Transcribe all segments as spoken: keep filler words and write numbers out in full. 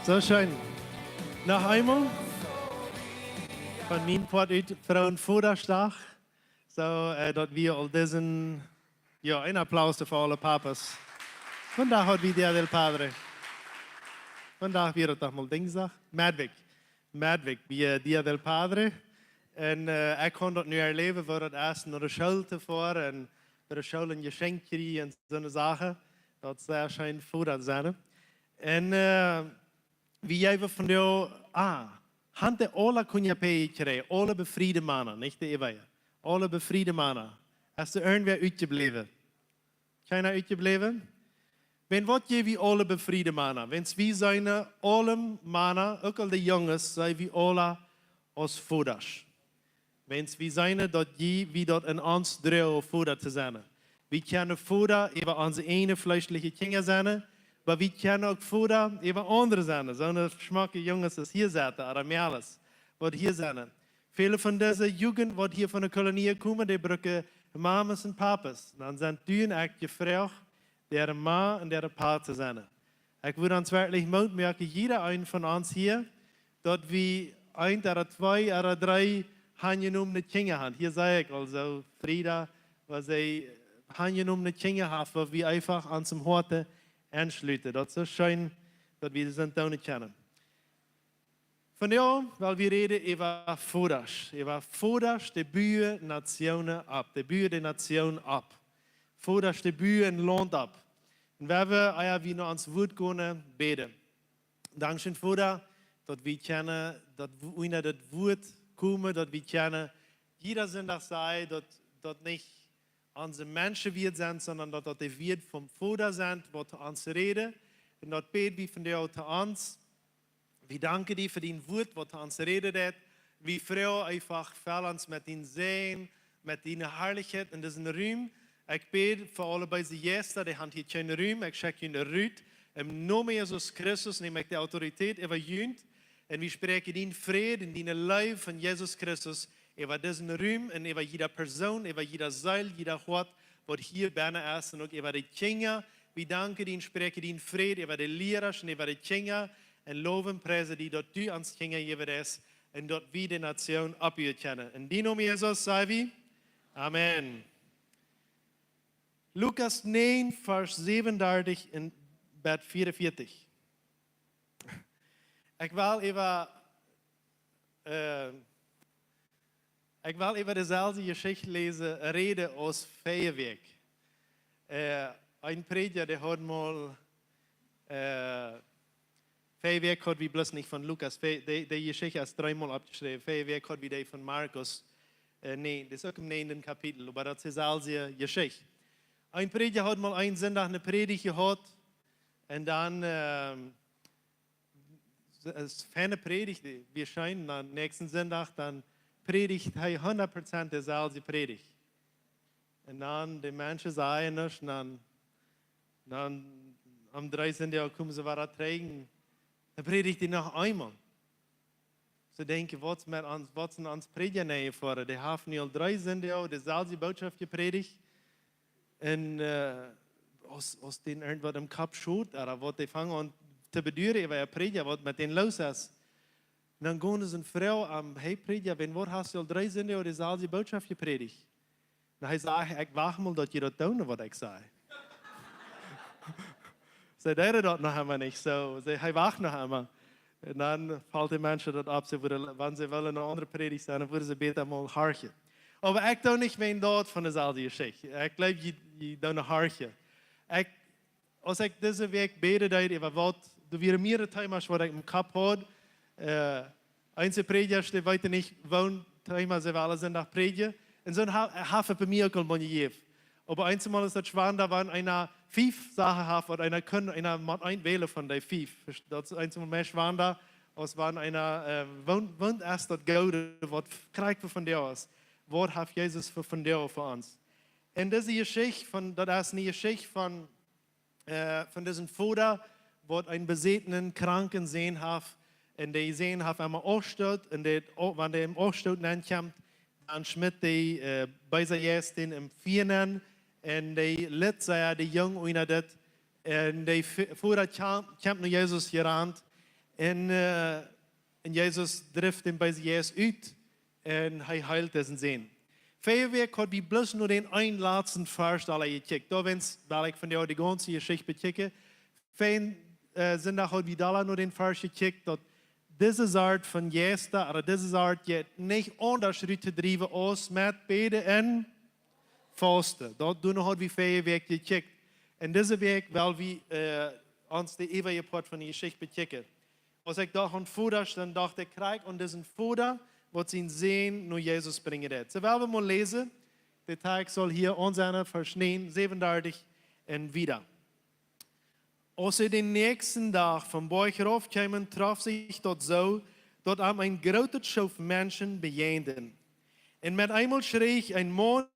Soo scheen. Noch eemol von mien Poat ut, frohen Vodaschdach. Soo, äh, daut wie aul disen, jo, een Applaus fa aule Papas. Vondoag haud wie Dia del Padre. Vondoag wia daut doch mol Dinjsdach. Medwäakj. Medwäakj, wia Dia del Padre. Un, äh, ekj kaun daut nu erläwen, woo daut es, no de School to foaren un bie de School een Jeschenkj kjrieen un soone Sachen. Daut es sea scheen, Voda sennen. Un, äh, wie jäwen vondoag, ah, hant de aula Kuñape jekjräajen, aule befriede Mana, nich de Eheehe. Aule befriede Mana. Es doa irjentwäa utjebläwen? Kjeena utjebläwen? Wan waut, jie, wie aule befriede Mana, wan wie seenen, aule Mana, uk aul de Junges, sent wie aula aus Vodasch. Wan wie seenen, daut jie, wie daut en ons droagen, Voda to sennen. Wie kjennen Voda äwa onse eejne fleeschliche Kjinja sennen, oba wie kjennen uk Voda äwa aundre sennen. Soone schmocke Junges aus hia setten, ooda Mejales, waut hia sennen. Väle von dise Jugend, waut hia von de Kolonie komen, dee brucken Mamas un Papas. Dan sent du un ekj jefroacht, äare Ma un äare Pa to sennen. Ekj wudd ons werkjlich Moot moaken, jieda een von ons hia, daut wie eent ooda twee ooda dree aunjenomne Kjinja haben. Hia see ekj aulsoo Frieda, waut see aunjenomne Kjinja haft, waut wie eefach aun onsen Hoaten aunschluten. Daut es soo scheen, daut wie daut doonen kjennen. Vondoag well wie räden äwa Vodasch. Äwa Vodasch, dee buen Nationen opp. Dee buen de Nation opp. Vodasch, dee buen Launt opp. Un wie woaren, ea wie no ons Wuat gonen, bäden. Dankscheen, Voda, daut wie kjennen, daut wie unja daut Wuat komen, daut wie kjennen jieda Sindach sajen, daut daut nich onse Menschenwieed sent, sonda daut daut de Wieed vom Voda sent, waut to ons räden. Un daut bäd wie vondoag to ons. Wie danken die fa dien Wuat, waut to ons räden deit. Wie froagen eefach, fell ons met dien Säajen, met diene Harlichkjeit en disen Rum. Ekj bäd fa aule beese Jeista, dee haben hia kjeen Rum. Ekj schekj an rut. Em Nomen Jesus Christus nem ekj de Autoritäet äwa junt. Un wie spräakjen dien Fräd un diene Leew von Jesus Christus äwa disen Rum un äwa jieda Persoon, äwa jieda Seel, jieda Hoat, waut hia bennen es, un uk äwa de Kjinja. Wie danken die un spräakjen dien Fräd äwa de Lierasch un äwa de Kjinja. Un lowen un priesen die, daut du ons Kjinja jewäm best un daut wie de Nation oppbuen kjennen. En dien Nomen, Jesus, saj wie: Amen. Lukas näajen, Varsch säwenundartich un bat vieaunvieetich. Ekj well äwa, äh, ekj well äwa deeselwje Jeschicht läsen, räden aus väaje Wäakj. Äh, een Prädja, dee haud mol, äh, väaje Wäakj haud wie bloos nich von Lukas, väaje, dee, dee Jeschicht es dreemol oppjeschräwen. Väaje Wäakj haud wie dee von Markus, äh, nä, daut es uk em näajenden Kapitel, oba daut es deeselwje Jeschicht. Een Prädja haud mol een Sindach eene Prädicht jehaut un dan, ähm, es eene Prädicht, dee wia scheen, dan näakjsten Sindach, dan prädicht hee hundat Prozent deeselwje Prädicht. Un dan de Menschen sajen nuscht, un dan, dan aum dreeden Sindach komen see wada trigj, dan prädicht hee noch eemol. See denkjen, waut met ons, waut sent ons Prädja nu fa, dee haben nu aul dree Sindach deeselwje Bootschoft jeprädicht. Un, äh, aus, aus dän irjentwaut em Kopp schot, ooda waut, dee fangen aun to beduaren, äwa äa Prädja, waut met dän loos es. Un dan gonen see un froagen am: Hey Prädja, wan waut hast du aul dree Sindach deeselwje Bootschoft jeprädicht? Un hee sajcht: Ekj wacht mol, daut jie daut doonen, waut ekj saj. See deeden daut noch emma nich, soo, see, hee wacht noch emma. Un dan felt de Menschen daut opp, see wudden, wan see wellen eene aundre Prädicht seenen, dan wudden see bäta mol horchen. Oba ekj doo nich wäajen daut von deeselwje Jeschicht. Ekj jleew, jie, jie doonen horchen. Ekj, aus ekj dise Wäakj bäden deed äwa waut, doa wieren mearere Themas, waut ekj em Kopp haud. Äh, eenje Prädjasch, dee weeten nich, waut Thema see wellen Sindach prädjen. Un soo ha-, haft et bie mie uk aul mol jejäft. Oba eenjemol es daut schwoa, wan eena fief Sachen haft, waut eena kaun, eena mott eent wälen von dee fief. Daut es eenjemol mea schwoa, aus wan eena, äh, waut, waut es daut Goode, waut kjrieen wie vondoag? Waut haft Jesus fa vondoag fa ons? Un dise Jeschicht von, daut es eene Jeschicht von, äh, von disen Voda, waut eenen besätnen, kranken Sän haft, un dee Sän haft am Aufstoot, un dee, o-, wan dee em Aufstoot nenkjemt, dan schmitt dee, äh, beese Jeista dän em Fia nenn, un dee litt sea, dee Jung unja dit, un dee F-, Voda kjemt, kjemt no Jesus jerant, Un, äh, un Jesus drift dän beesen Jeist ut un hee heelt disen Sän. Väaje Wäakj haud wie bloos no dän eenen latsten Varsch aul jekjikjt. Doa wens well ekj von de, de gaunze Jeschicht bekjikjen. Väajen, äh, Sindach haud wie doa no dän Varsch jekjikjt, daut dise Sort von Jeista, ooda dise Sort jeit nich aundasch rut to driewen aus met bäden un fausten. Daut, doano haud wie väaje Wäakj jekjikjt. Un dise Wäakj well wie, äh, ons de äwaje Poat von de Jeschicht bekjikjen. Aus ekj docht aun Vodasch, dan docht ekj krakjt aun disen Voda, waut sienen Sän no Jesus brinjen deed. Soo, well wie mol läsen. De Tekst saul hia aun sennen, Varsch näajen, säwenundartich un wieda. Aus see dän näakjsten Dach vom Boajch rauf kjeemen, trof sikj daut soo, daut am een grootet Schoof Menschen bejäajenden. Un met eemol schreech een Maun: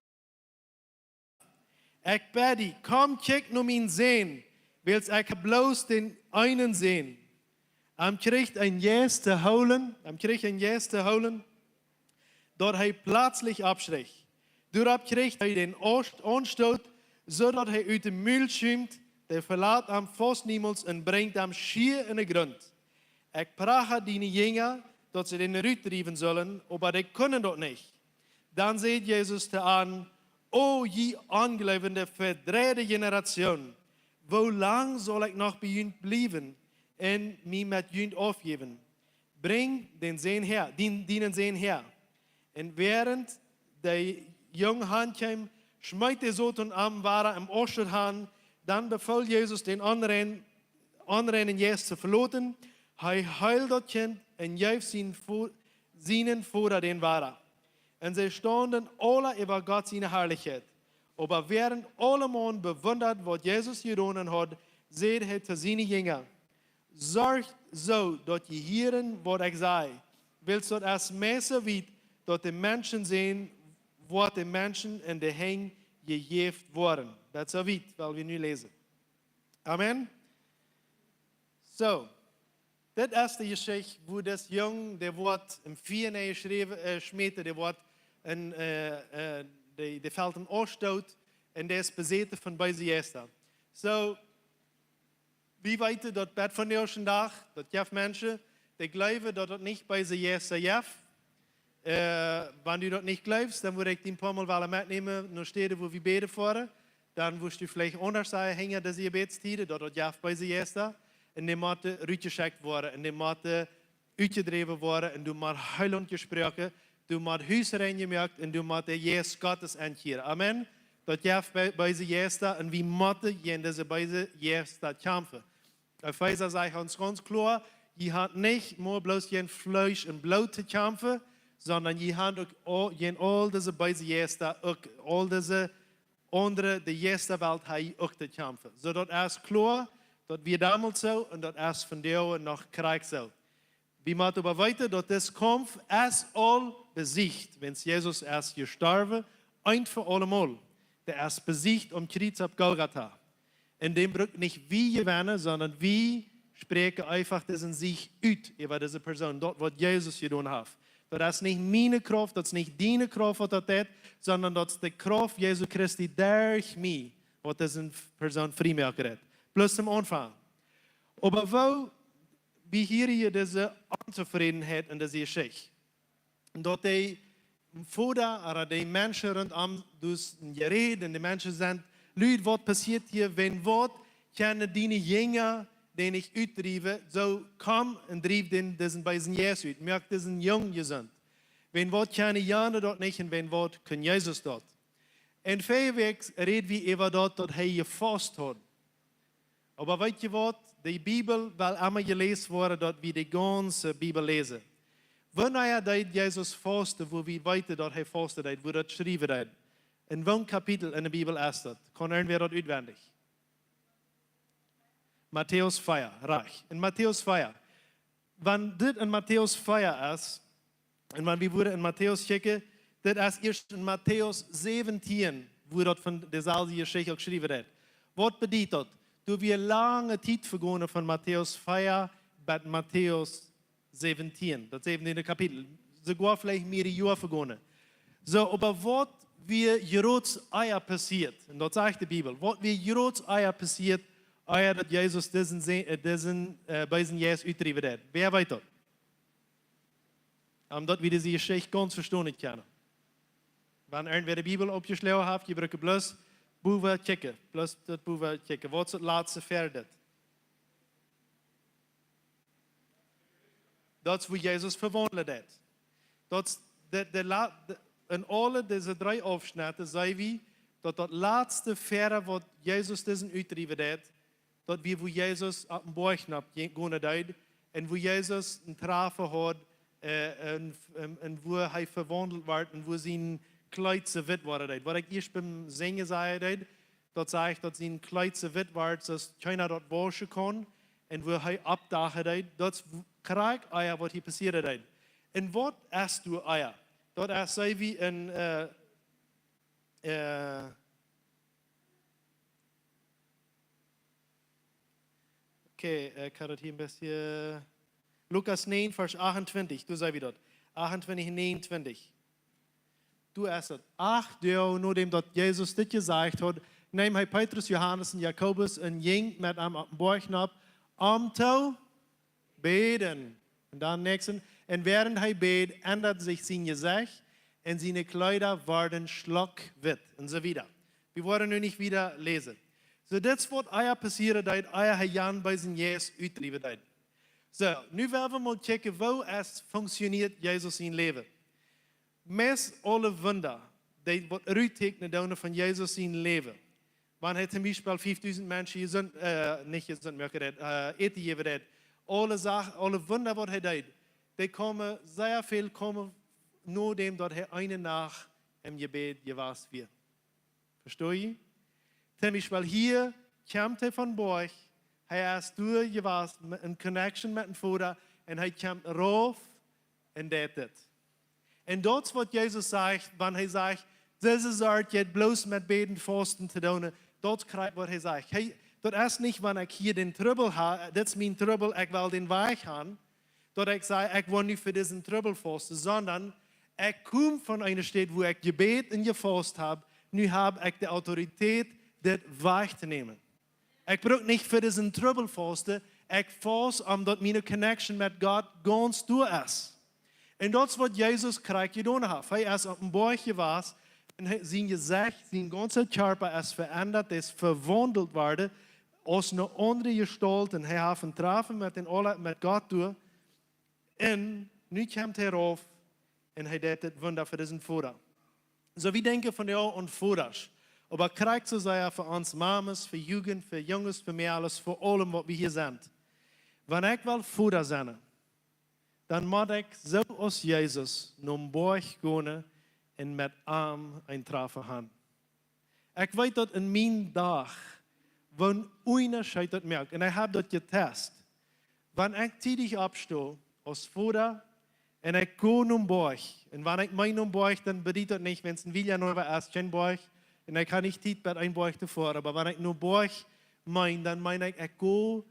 "Ekj bäd die, komm, kjikj no mienen Sän, wiels ekj hab bloos dän eenen Sän." Am kjrieech een Jeist to hoolen, am kjrieech een Jeist to hoolen, daut hee pletslich oppschrikj. Doaropp kjrieech hee dän Aunst-, Aunstoot, soo daut hee ut de Mul schiemt, dee velat am faust niemols un brinjt am schia en de Grunt. "Ekj pracha diene Jinja, daut see dän rutdriewen sullen, oba dee kunnen daut nich." Dan säd Jesus to an: "O jie onjleewende, vedreide Generation, woo lang saul ekj noch bie junt bliewen un mie met junt aufjäwen? Brinj dän Sän häa, dien, dienen Sän häa." Un wäarent de Jung han kjeem, schmeet de Soton am wada em Aunstoot han. Dan befool Jesus dän onrein-, onreinen Jeist to veloten. Hee heeld daut Kjint un jeef sien Vo-, sienen Voda dän wada. Un see staunden aula äwa Gott siene Harlichkjeit. Oba wäarent aulemaun bewundat, waut Jesus jedonen haud, säd hee to siene Jinja: "Sorcht soo, daut jie hieren, waut ekj saj. Wiels daut es meist soo wiet, daut de Menschensän woat de Menschen en de Henj jejäft woaren." Bat soo wiet, well wie nu läsen. Amen. Soo, dit es de Jeschicht, woo dis Jung, dee woat em Fia nenjeschmäten, äh, schmäten, dee woat en, äh, äh, dee, dee felt em Aunstoot un dee es besäten von beese Jeista. Soo, wie weeten daut bat vondoag dän Dach, daut jeft Menschen, dee jleewen, daut daut nich beese Jeista jeft. Äh, wan du daut nich jleefst, dan wudd ekj die een poa mol wellen metnämen no Städen, wua wie bäden foaren. Dan wurscht du veleicht aundasch seenen hinja dise Jebädstieden, daut daut jeft beese Jeista. Un dee motten rutjeschekjt woaren, un dee motten utjedräwen woaren, un doa mott Heilunk jesproaken, doa mott Hus rein jemoakt, un doa mott de Jeist Gottes enkjieren. Amen. Daut jeft be-, beese Jeista, un wie motten jäajen dise beese Jeista kjamfen. Efeesa sajcht ons gaunz kloa: "Jie han nich mau bloos jäajen Fleesch un Bloot to kjamfen, sonda jie han uk au-, jäajen aul dise beese Jeista, uk aul dise aundre, de Jeistawelt ha jie uk to kjamfen." Soo, daut es kloa, daut wia donmols soo un daut es vondoag noch krakjt soo. Wie motten oba weeten, daut dis Kaumf es aul besieecht, wiels Jesus es jestorwen, eent fa aulemol. Dee es besieecht aum Kjriez opp Golgata. Un dän bruck nich wie jewennen, sonda wie spräakjen eefach disen Sieg ut äwa dise Persoon, daut waut Jesus jedonen haft. Daut es nich miene Krauft, daut es nich diene Krauft, waut daut deit, sonda daut es de Krauft Jesu Christi derch mie, waut dise Persoon frie moaken deit. Bloos toom Aunfank. Oba woo, wie hieren hia dise Ontofrädenheit en dise Jeschicht. Daut de Voda ooda de Menschen runtom, dus een Jeräd, un de Menschen sent: "Lud, waut passieet hia? Wan waut kjennen diene Jinja dän nich utdriewen? Soo komm un driew dän, disen beesen Jeist ut. Moak disen Jung jesunt. Wan waut kjennen jane daut nich, un wan waut kunn Jesus daut?" Un väaje Wäakj räd wie äwa daut, daut hee jefaust haud. Oba weet jie waut? De Bibel well emma jeläst woaren, daut wie de gaunze Bibel läsen. Wanea deed Jesus fausten, wua wie weeten, daut hee fausten deed, wua daut jeschräwen steit? En woon Kapitel en de Bibel es daut? Kaun irjentwäa daut utwendich? Matäus vea, rajcht. En Matäus vea. Wan dit en Matäus vea es, un wan wie wudden en Matäus kjikjen, dit es ieescht en Matäus säwentieen, wua daut von deeselwje Jeschicht uk jeschräwen woat. Waut bediet daut? Doa wia lange Tiet vegonen von Matäus vea bat Matäus säwentieen, daut säwentiende Kapitel. Soogoa veleicht mearere Joa vegonen. Soo, oba waut wia jrod ea passieet, un daut sajcht de Bibel, waut wia jrod ea passieet, ea daut Jesus disen, Se- äh, disen äh, beesen Jeist utdriewen deed. Wäa weet daut? Om daut wie dise Jeschicht gaunz vestonen kjennen. Wan irjentwäa de Bibel oppjeschloagen haft, jie brucken bloos bowen kjikjen, bloos daut bowen kjikjen. Waut es daut latste Varsch? Daut es, wua Jesus vewaundlen deed. Daut es de, de, la- de, en aule dise dree Aufschnitt seenen wie, daut daut latste Varsch, waut Jesus disen utdriewen deed, daut wia, wua Jesus opp dän Boajch nopp je- gonen deed, un wua Jesus een Trafen haud, äh, un, un, un wua hee vewaundelt wort, un wua sien Kjleet soo witt woaren deed. Waut ekj ieescht biem Sinjen säd, deed, daut sajcht, daut sien Kjleet soo witt wort, soo aus kjeena daut wauschen kaun, un wua hee oppdachen deed, daut es w- krakjt ea waut hia passieet deed. Un waut es doa ea? Daut es, seenen wie en, äh, äh, okay, äh, ekj ha daut hia een bät, Lukas näajen, Varsch achtuntwintich, doa seenen wie daut. Achtuntwintich, näajenuntwintich. Doa es et. Acht Doag nodäm daut Jesus dit jesajcht haud, neem hee Petrus, Johanes un Jakobus un jinkj met an opp dän Boajch nopp, om to bäden. Un dan näakjsten, un wäarent hee bäd, endad sikj sien Jesecht un siene Kjleeda worden schlockwitt. Un soo wieda. Wie woaren nu nich wieda läsen. Soo, dit es waut ea passieet deed, ea hee jan beesen Jeist utdriewen deed. Soo, nu well wie mol kjikjen, woo es funkjsioneet Jesus sien Läwen. Meist aule Wunda, dee waut rutteekjnen doonen von Jesus sien Läwen. Wan hee toom Biespel fiefdusent Menschen jesunt, äh, nich jesunt moaken deed, äh, Äten jäwen deed. Aule Sach-, aule Wunda waut hee deed, dee kjeemen, sea väl kjeemen nodäm daut hee eene Nacht em Jebäd jewast wia. Vestonen jie? Toom Biespel hia kjemt hee vom Boajch, hee es doa jewast met, en connection met dän Voda, un hee kjemt rauf un deit dit. Un daut es waut Jesus sajcht, wan hee sajcht, dise Sort jeit bloos met Bäden, Fausten to doonen. Daut es krakjt waut hee sajcht. Hee, daut es nich, wan ekj hia dän Trubbel ha, dit es mien Trubbel, ekj well dän wajch han, daut ekj saj, ekj woa nu fa disen Trubbel fausten, sonda ekj kom von eene Städ, wua ekj jebät un jefaust hab, nu hab ekj de Autoritäet, dit wajch to nämen. Ekj bruk nich fa disen Trubbel fausten, ekj faust, om daut miene connection met Gott gaunz doa es. Un daut es waut Jesus krakjt jedonen haft. Hee es opp dän Boajch jewast, un hee, sien Jesecht, sien gaunza Kjarpa es veendat, es vewaundelt worden, aus eene aundre Jestault, un hee haft een Trafen met dän aula, met Gott doa. Un nu kjemt hee rauf un hee deit dit Wunda fa disen Voda. Soo, wie denkjen vondoag aun Vodasch, oba krakjt soo sea fa ons Mamas, fa Jugend, fa Junges, fa mie aules, fa aulem waut wie hia sent. Wan ekj well Voda sennen, dan mott ekj soo aus Jesus nom Boajch gonen un met am een Trafen han. Ekj weet daut en mien Dach, woo een Unjascheet daut moakt. Un ekj hab daut jetest. Wan ekj tiedich oppsto aus Voda un ekj go nom Boajch, un wan ekj meen nom Boajch, dan bediet daut nich, wan et en Villa Nueva es, kjeen Boajch, un ekj ha nich Tiet bat een Boajch to foaren, oba wan ekj nom Boajch meen, dan meen ekj, ekj go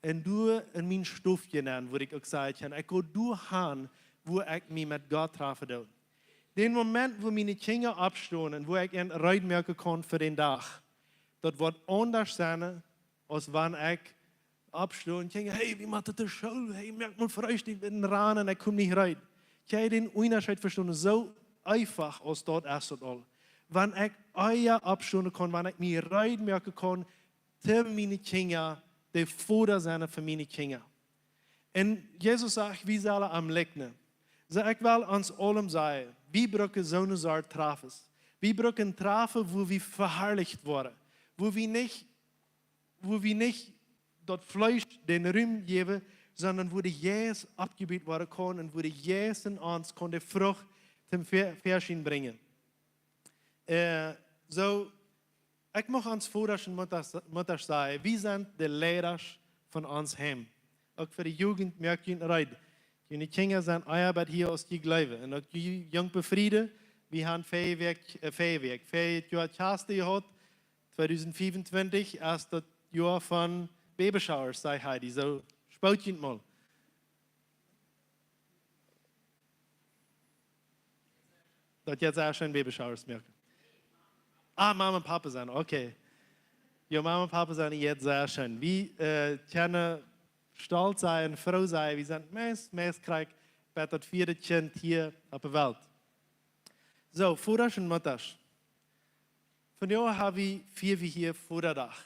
un doa en mien Stow nenn, wua ekj uk sajen kaun, ekj go doa han, wua ekj mie met Gott trafen doo. Dän Moment, wua miene Kjinja oppstonen un wua ekj an reed moaken kaun fa dän Dach, daut woat aundasch sennen, aus wan ekj oppsto un kjikj, hey, wie moaken de School, hey, moak mol Freestikj, ekj sie ran un ekj kom nich reed. Kjenn jie dän Unjascheet vestonen? Soo eefach aus daut es daut aul. Wan ekj ea oppstonen kaun, wan ekj mie reed moaken kaun, fa miene Kjinja, de Voda sennen fa miene Kjinja. Un Jesus sajcht, wie sellen am likjnen. Soo, ekj well ons aulem sajen, wie brucken soone Sort Trafes. Wie brucken Trafen, wua wie veharlicht woaren. Wua wie nich, wua wie nich daut Fleesch dän Rum jäwen, sonda wua de Jeist oppjebut woaren kaun un wua de Jeist en ons kaun de Frucht toom Ver-, Väaschien brinjen. Äh, soo, ekj mucht ons Vodasch un Muttasch, Muttasch sajen, wie sent de Leidasch von ons Heim. Uk fa de Jugend, moakt junt reed. June Kjinja sent ea bät hia aus jie jleewen. Un uk jie Junge befrieden, wie han väaje Wäakj, äh, väaje Wäakj, väaje Joa Kjast jehaut, tweedusent fiefuntwintich es daut Joa von Baby Showers, sajcht Heidi. Soo, spoot junt mol. Daut jeit sea scheen Baby Showers moaken. Ah, Mama un Papa sent, okay. Jo, Mama un Papa sent hia, sea scheen. Wie äh, kjennen stolt sennen, froo sennen, wie sent meist, meist krakjt bat daut vieede Kjint hia opp de Welt. Soo, Vodasch un Muttasch. Vondoag ha wie, fia wie hia Vodadach.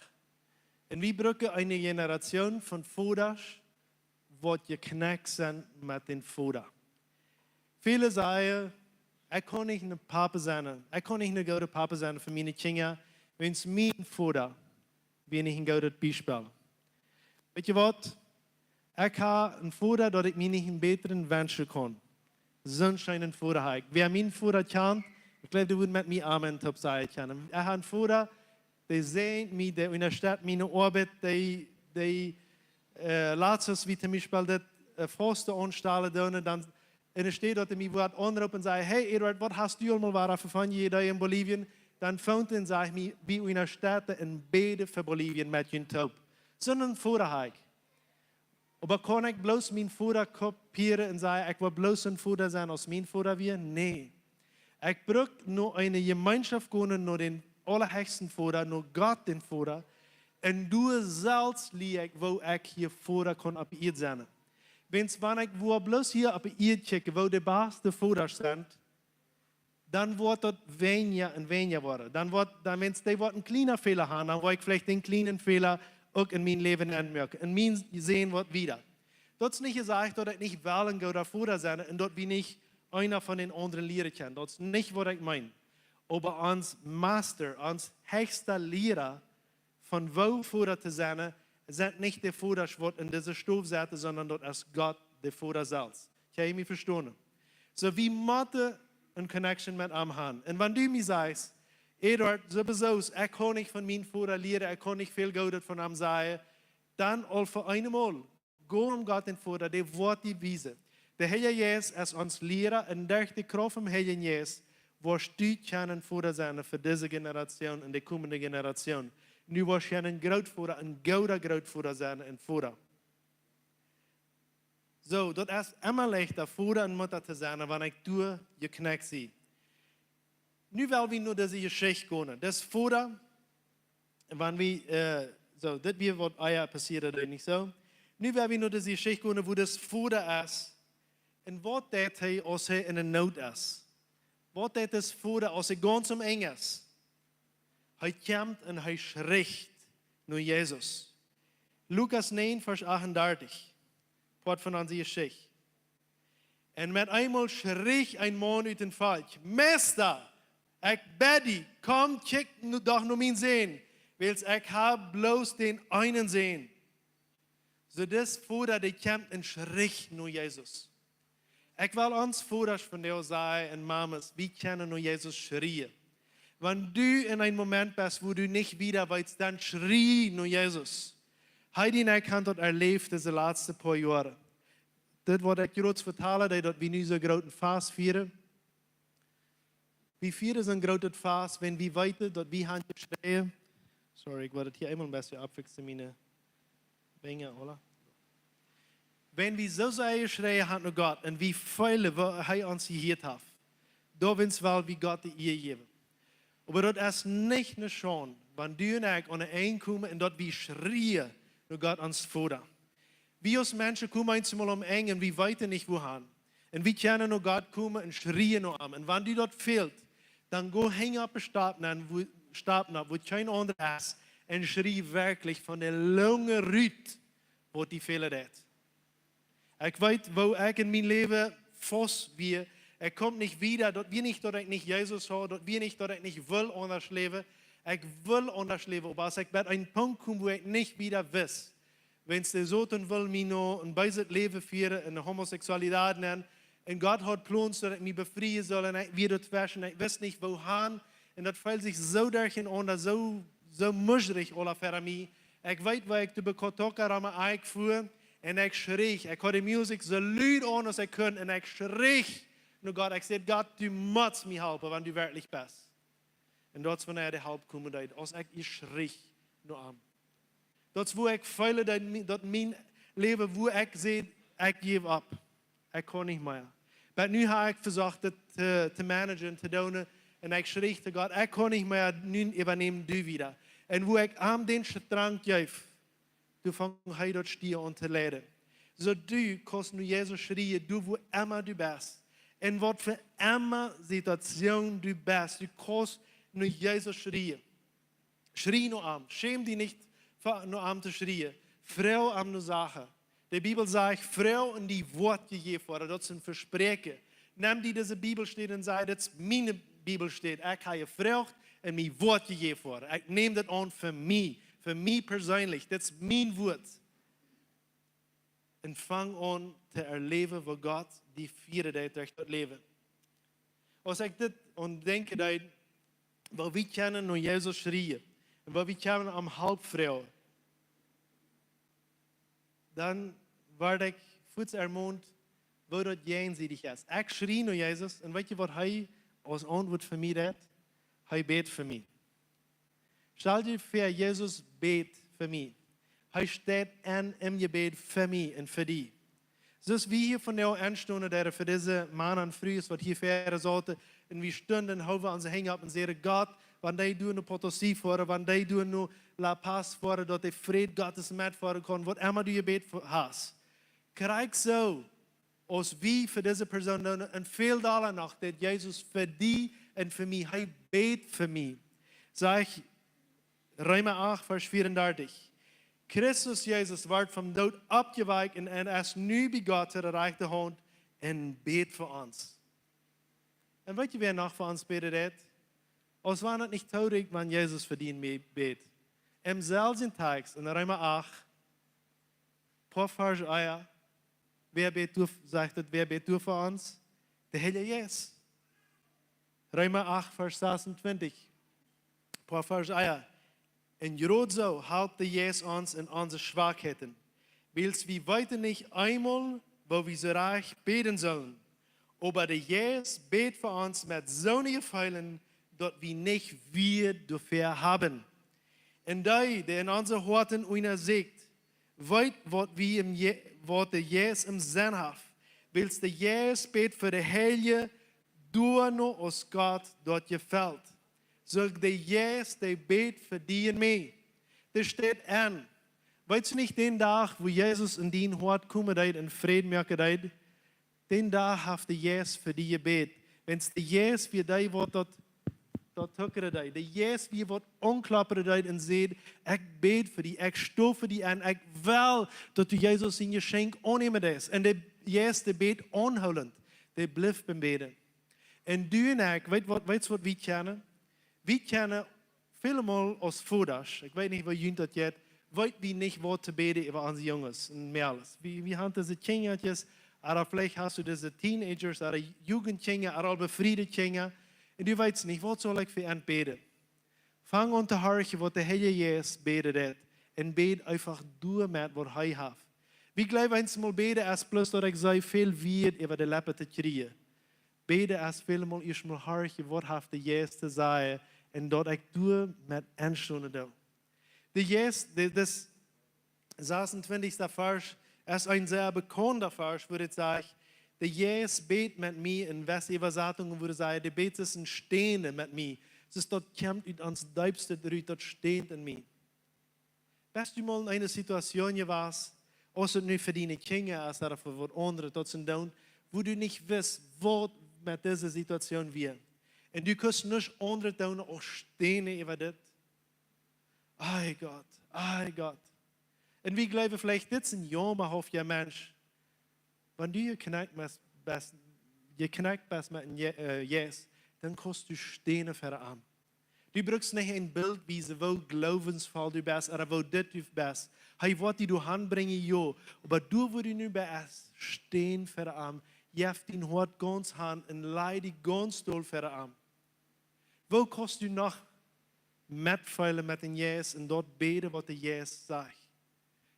Un wie brucken eene Generation von Vodasch, waut jeknekjt sent met dän Voda. Väle sajen: "Ekj kaun nich een Papa sennen, ekj kaun nich een gooda Papa sennen fa miene Kjinja, wiels mien Voda wia nich een goodet Biespel." Weet jie waut? Ekj ha een Voda, daut ekj mie nich een bätren wenschen kaun. Soon scheenen Voda ha ekj. Wäa mienen Voda kjant, ekj jleew, dee wudd met mie Amen toop sajen kjennen. Ekj ha een Voda, dee säajent mie, dee unjastett miene Oabeit, dee, dee äh, latst, aus wie toom Biespel daut äh, Fausten aunstalen doonen, dan enne Städ daut hee mie woat aunroopen un sajen: "Hey Eduard, waut hast du aulemol wada fa von je doa en Bolivien?" Dan foont hee un sajcht mie: "Wie unjastetten un bäden fa Bolivien met junt toop." Soon Voda ha ekj. Oba kaun ekj bloos mienen Voda kopieren un sajen: "Ekj well bloos een Voda sennen aus mien Voda wia"? Nä. Ekj bruck no eene Jemeenschoft gonen, no dän aulahechsten Voda, no Gott, dän Voda. Un doa selfst lia ekj, woo ekj hia Voda kaun opp Ieed sennen. Wiels wan ekj woa bloos hia opp Ieed kjikjen, woo de baste Vodasch sent, dan woat daut weinja un weinja woaren. Dan woat, dan, wan dee woat een kjlienen Fäla haben, dan woa ekj veleicht dän kjlienen Fäla uk en mien Läwen aunmoaken. En mien Sän woat wieda. Daut es nich jesajcht, daut ekj nich well een gooda Voda sennen un daut wie nich eena von dän aundren lieren kjennen. Daut es nich, waut ekj meen. Oba ons Meister, ons hechsta Liera von woo Voda to sennen, sent nich de Vodasch, waut en dise Stow setten, sonda daut es Gott, de Voda selfst. Kjenn jie mie vestonen? Soo, wie motten eene Connection met am haben. Un wan du mie sajchst: "Eduard, soo besoost, ekj kaun nich von mienen Voda lieren, ekj kaun nich väl Goodet von am sajen", dan aul fa eenmol, go no Gott, dän Voda, dee woat die wiesen. De Heilja Jeist es ons Liera un derch de Krauft vom Heiljen Jeist woascht du kjennen Voda sennen fa dise Generation un de komende Generation. Du woascht kjennen een Grootvoda, een gooda Grootvoda sennen un Voda. Soo, daut es emma leichta, Voda un Mutta to sennen, wan ekj doa jeknekjt sie. Nu well wie no dise Jeschicht gonen. Daut es Voda, wan wie, äh, soo, dit wia, waut ea passieet, denkj ekj, nich soo? Nu well wie no dise Jeschicht gonen, woo daut Voda es. Un waut deit hee, aus hee en de Noot es? Waut deit daut Voda, aus hee gaunz aum Enj es? Hee kjemt un hee schricht no Jesus. Lukas näajen, Varsch achtundartich, Poat von onse Jeschicht. Un met eemol schricht een Maun ut dän Volkj: "Meista, ekj bäd die, komm, kjikj nu doch no mienen Sän, wiels ekj hab bloos dän eenen Sän." Soo daut Voda, dee kjemt un schricht no Jesus. Ekj well ons Vodasch vondoag sajen un Mamas, wie kjennen no Jesus schrieen. Wan du en een Moment best, wua du nich wieda weetst, dan schrie no Jesus. Heidi un ekj han daut erläft dise latste poa Joaren. Dit, waut ekj jrods vetalen deed, daut wie nu soo grooten Fast fieren. Wie fieren soon grootet Fast, wan wie weeten, daut wie han jeschräjen. Sorry, ekj wull daut hia eemol een bät oppfiksen, miene Finja, ooda? Wan wie soo sea jeschräjen han no Gott un wie feelen, woo hee ons jehieet haft, dan well wie Gott de Ea jäwen. Oba daut es nich ne Schaund, wan du un ekj aun de Enj komen un daut wie schrieen no Gott, ons Voda. Wie aus Menschen komen eemol aum Enj un wie weeten nich, wua han. Un wie kjennen no Gott komen un schrieen no am. Un wan die daut fält, dan go hinjen opp de Stap nopp, wua, Stap nopp, wua kjeen aundra es, un schrie werkjlich von de Lunge rut, waut die fälen deit. Ekj weet, woo ekj en mien Läwen faust wia. Ekj kaum nich wieda. Daut wia nich, daut ekj nich Jesus haud. Daut wia nich, daut ekj nich wull aundasch läwen. Ekj wull aundasch läwen. Oba aus ekj bat een Punkt kaum, wua ekj nich wieda wist, wan de Soton wull mie no een beeset Läwen fieren, en de Homosexualität nenn. Un Gott haud Plons, daut ekj mie befrieen sull. Un ekj wia doatweschen. Ekj wist nich, wua han. Un daut feeld sikj soo derchenaunda, soo, soo muschrich aula fa mie. Ekj weet, woo ekj de Bekotoka Rama Eik fua. Un ekj schrie. Ekj haud de Musikj soo lud aun aus ekj kunn. Un ekj schrie no Gott. Ekj säd: "Gott, du motst mie halpen, wan du werkjlich best." Un daut es, wanea de Help komen deed, aus ekj schrie no am. Daut es, wua ekj feelen deed, mie-, daut mien Läwen, wua ekj säd: "Ekj jäw opp. Ekj kaun nich mea." Oba nu ha ekj vesocht, daut to, to managen, to doonen. Un ekj schrie to Gott: "Ekj kaun nich mea, nu äwanäm du wieda." Un wua ekj am dän Strang jeef, doa funk hee daut Stia aun to leiden. Soo du kaust no Jesus schrieen, du, wua emma du best. Un waut fa emma Situation du best, du kaust no Jesus schrieen. Schrie no am. Schäm die nich, fa- no am to schrieen. Froag am no Sachen. De Bibel sajcht: Froag un die woat jejäft woaren. Daut es een Vespräakjen. Nemm die dise Bibelstäd un saj: Dit es miene Bibelstäd. Ekj hab jefroacht un mie woat jejäft woaren. Ekj näm dit aun fa mie, fa mie perseenlich. Dit es mien Wuat. Un fang aun to erläwen, woo Gott die fieren deit derch daut Läwen. Aus ekj dit aun denkjen deed, woo wie kjennen no Jesus schrieen un woo wie kjennen om Help froagen, dan woa ekj fuaz ermont, woo daut jäajensiedich es. Ekj schrie no Jesus un weet jie, waut hee aus Auntwuat fa mie deed? Hee bäd fa mie. Stal die väa, Jesus bäd fa mie. Hee steit en em Jebäd fa mie un fa die. Soo aus wie hia vondoag enstonen, dee fa dise Mana un Frues, waut hia väa sauten, un wie stunden, hoowen onse Henj opp un säden: Gott, wan dee doa no Potosí foaren, wan dee doa no La Paz foaren, daut de Fräd Gottes met foaren kaun, waut emma du jebäd fa- hast. Krakjt soo aus wie fa dise Persoon doonen, un väl dolla noch, deed Jesus fa die un fa mie. Hee bäd fa mie. Sajcht Reema acht, Varsch vea un dartich: Christus Jesus wort vom Doot oppjewakjt un, un es nu bie Gott aun de rajchte Haunt un bäd fa ons. Un weet jie, wäa noch fa ons bäden deit? Aus wan et nich toorieekjt, wan Jesus fa die un mie bäd. Em selwjen Tekst, en Reema acht, poa Varsch ea, wäa bäd doa, sajcht et, wäa bäd doa fa ons? De Heilje Jeist. Reema acht, Varsch sasuntwintich, poa Varsch ea: Un jrod soo halpt de Jeist ons en onse Schwakheiten, wiels wie weeten nich eemol, woo wie soo rajcht bäden sellen. Oba de Jeist bäd fa ons met soone Jefeelen, daut wie nich Wieed doafäa haben. Un dee, dee en onse Hoaten unjasieekjt, weet, waut wie em Je-, waut de Jeist em Senn haft, wiels de Jeist bäd fa de Heilje, doano aus Gott daut jefelt. Soo de Jeist, dee bäd fa die un mie. Dee steit en. Weetst du nich, dän Dach, wua Jesus en dien Hoat komen deed un Fräd moaken deed, dän Dach haft de Jeist fa die jebäd. Wiels de Jeist wia dee, waut daut, daut huckren deed. De Jeist wia, waut aunkloppen deed un säd: Ekj bäd fa die, ekj sto fa die un ekj well, daut du Jesus sien Jeschenkj aunnämen deist. Un de Jeist, dee bäd aunhoolent, dee blift biem Bäden. Un du un ekj, weet waut, weetst waut wie kjennen? Wie kjennen välemol aus Vodasch, ekj weet nich, woo junt daut jeit, weet wie nich, waut to bäden äwa onse Junges un Mäakjes. Wie, wie haben dise Kjinja, ooda veleicht hast du dise Teenagers, ooda Jugendkjinja, ooda aul befriede Kjinja, un du weetst nich, waut saul ekj fa an bäden? Fang aun to horchen, waut de Heilje Jeist bäden deit, un bäd eefach doa met, waut hee haft. Wie jleewen eemol, bäden es bloos, daut ekj soo väl Wieed äwa de Leppen to kjrieen. Bäden es välemol ieescht mol horchen, waut haft de Jeist to sajen, un daut ekj doa met enstonen doo. De Jeist, de, dis sasuntwintichsta Varsch, es een sea bekaunda Varsch, wua et sajcht: De Jeist bäd met mie, en wesse Äwasatungen, wua et sajcht: De bäd es en Stänen met mie. Daut es, daut kjemt ut ons Deepstet rut, daut stänt en mie. Best du mol en eene Situation jewast, aus et nu fa diene Kjinja es, ooda fa waut aundret, daut see doonen, wua du nich wist, waut met dise Situation wia? Un du kust nuscht aundret doonen aus stänen äwa dit. Ei Gott, ei Gott. Un wie jleewen veleicht, dit es een jaumahafta Mensch. Wan du jeknakjt best, best, jeknakjt best met een Je-, äh, Jeist, dan kaust du stänen fa am. Du brukst nich een Bilt wiesen, woo gloowensvoll du best, ooda woo dit du best. Hee woat die doa han brinjen, jo. Oba doa, wua du nu best, stän fa am. Jeff dien Hoat gaunz han un laj die gaunz dol fa am. Woo kaust du noch metfeelen met dän Jeist un daut bäden, waut de Jeist sajcht?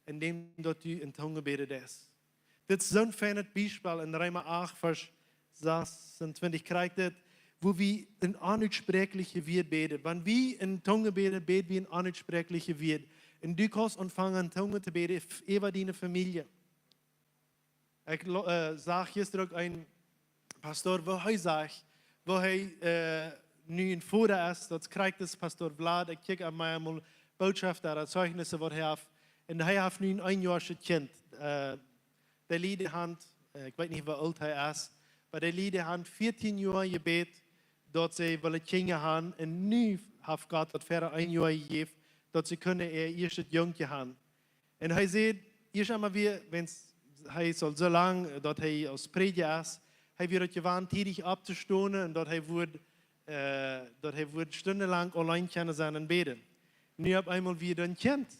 Endäm daut du en Tungen bäden deist. Dit es soon feinet Biespel en Reema acht, Varsch sasuntwintich, krakjt dit, wua wie en onutsproakjliche Wieed bäden. Wan wie en Tungen bäden, bäd wie en onutsproakjliche Wieed. Un du kaust aunfangen, en Tungen to bäden, f-, äwa diene Famielje. Ekj lo-, äh, sach jistren uk een Pastor, wua hee sajcht, wua hee, äh, nu en Voda es, daut krakjt es Pastor Vlad, ekj kjikj am mol Bootschofta ooda Zeijnissen waut hee haft. Un hee haft nu een eenjoaschet Kjint. Äh, dee Lied haft, äh, ekj weet nich woo oolt hee es, oba dee Lied haft vieetieen Joa jebät, daut see wullen Kjinja haben. Un nu haft Gott daut fa een Joa jejäft, daut see kunnen äa ieeschtet Jungkje haben. Un hee säd, ieescht emol wia, wan hee saul soo lang, daut hee aus Prädja es, hee wia daut jewant, tiedich opptostonen un daut hee wudd, äh, daut hee wudd stundenlang auleen kjennen sennen un bäden. Nu opp eemol wia een Kjint.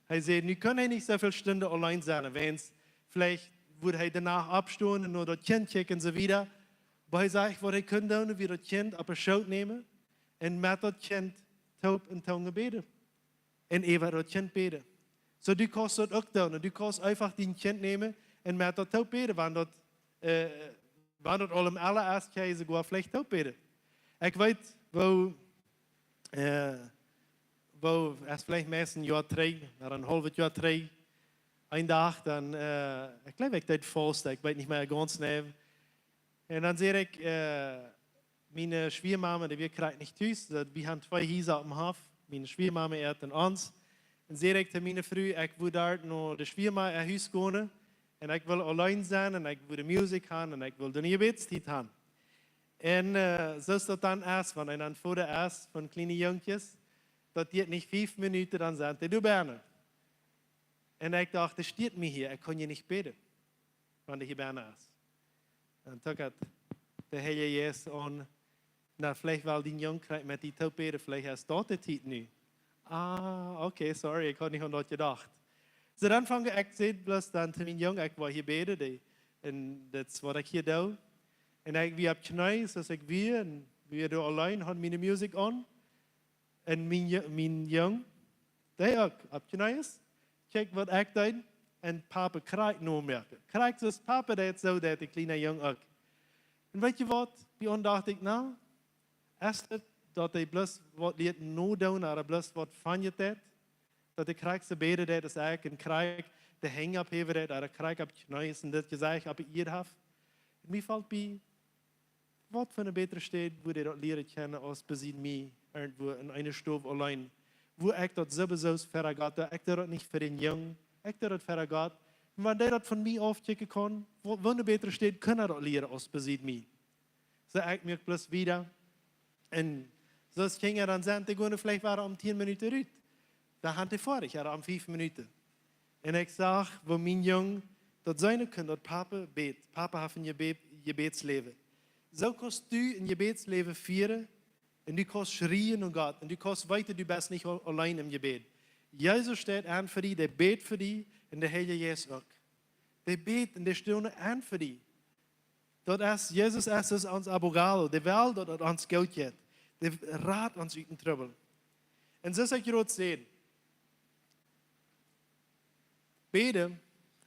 Hee säd, nu kunn hee nich soo väl Stunden auleen sennen, wan veleicht wudd hee doano oppstonen un no daut Kjint kjikjen un soo wieda. Oba hee säd, waut hee kunn doonen, wia daut Kjint opp de Schoot nämen un met daut Kjint toop en Tungen bäden. Un äwa daut Kjint bäden. Soo, du kaust daut uk doonen. Du kaust eefach dien Kjint nämen un met daut toop bäden, wan daut, äh, wan daut aul em Ella es, kjenn jie soogoa veleicht toop bäden. Ekj weet, woo, äh, woo, es veleicht meist een Joa trigj, ooda een haulwet Joa trigj, een Dach, dan, äh, ekj jleew, ekj deed fausten, ekj weet nich mea gaunz nau. Un dan säd ekj, äh, miene Schwiamama, dee wia krakjt nich tus, daut wie haben twee Hiesa oppem Hoff, miene Schwiamama äa un ons. Un säd ekj to miene Fru, ekj wudd doa no de Schwiamama äa Hus gonen, un ekj wull auleen sennen, un ekj wull Musikj haben, un ekj wull eene Jebädstiet haben. Un, äh, soo aus daut dan es, wan eena een Voda es von kjliene Jungkjes, daut diet nich fief Minuten, dan sent dee doa bennen. Un ekj docht, daut stieet mie hia, ekj kaun hia nich bäden, wan dee hia bennen es. Dan trakjt de Heilje Jeist aun, na, veleicht well dien Jung krakjt met die toop bäden, veleicht es daut de Tiet nu. Ah, okay, sorry, ekj haud nich aun daut jedocht. Soo, dan funk ekj, ekj säd bloos dan to mien Jung, ekj wull hia bäden, dee, un daut es waut ekj hia doo. Un ekj wia opp Kjneeen, soo aus ekj wia, un wia doa auleen, haud miene Musikj aun. Un mien Ju-, mien Jung, dee uk, opp Kjneeen, kjikjt waut ekj deed, un Papa krakjt nomoaken. Krakjt soo aus Papa deed, soo deed de kjliena Jung uk. Un weetst du waut? Bie ons docht ekj, na, es daut, daut hee bloos waut lieet nodoonen, ooda bloos waut von je deed? Daut hee krakjt soo bäden deed aus ekj, un krakjt de Henj opphäwen deed, ooda krakjt opp Kjneeen un daut Jesecht opp de Ieed haft? Un mie felt bie, waut fa eene bätre Städ wudd hee daut lieren kjennen aus besied mie, irjentwua en eene Stow auleen, wua ekj daut sowieso fa Gott doo, ekj doo daut nich fa dän Jung, ekj doo daut fa Gott. Un wan dee daut von mie aufkjikjen kaun, wua, wua eene bätre Städ kaun hee daut lieren aus besied mie? Soo ekj muak bloos wieda. Un soo aus Kjinja dan sent, dee gonen veleicht wada om tieen Minuten rut. Dan haben dee foadich, ooda om fief Minuten. Un ekj sach, woo mien Jung daut seenen kunn, daut Papa bät. Papa haft een Jebäd-, Jebädsläwen. Soo kaust du een Jebädsläwen fieren un du kaust schrieen no Gott un du kaust weeten, du best nich au-, auleen em Jebäd. Jesus steit aun fa die, dee bät fa die un de Heilje Jeist uk. Dee bät un dee steit aun fa die. Daut es, Jesus es, es ons Abogado, dee well daut et ons goot jeit. Dee rat ons ut dän Trubbel. Un soo aus ekj jrod säd, bäden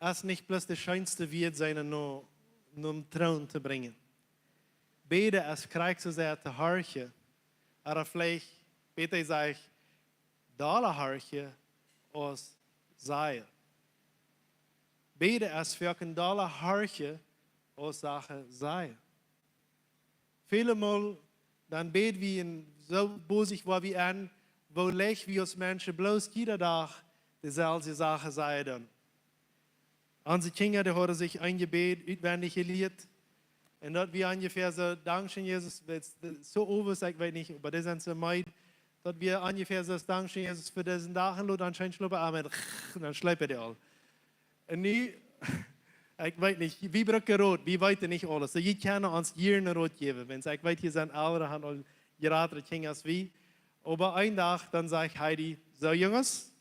es nich bloos de scheenste Wieed sennen no, nom Troon to brinjen. Bäden es krakjt soo sea to horchen, ooda veleicht, bäta jesajcht, dolla horchen aus sajen. Bäden es foaken dolla horchen aus Sachen sajen. Väle Mol dan bäd wie un soo bosich woa wie aun, woo leicht wie aus Menschen bloos jieda Dach deeselwje Sachen sajen doonen. Onse Kjinja, dee hauden sikj een Jebäd utwendich jelieet. Un daut wia onjefäa soo: Dankscheen, Jesus, soo owes, ekj weet nich, oba dee sent soo meed. Daut wia onjefäa soo: Dankscheen, Jesus, fa disen Dach, un lot ons scheen schlopen, amen. Un dan schleepen dee aul. Un nu, ekj weet nich, wie brucken Rot, wie weeten nich aules. Soo, jie kjennen ons hia een Rot jäwen. Wan, ekj weet, hia sent aundre, haben aul jratre Kjinja aus wie. Oba een Dach, dan säd Heidi: Soo, Junges,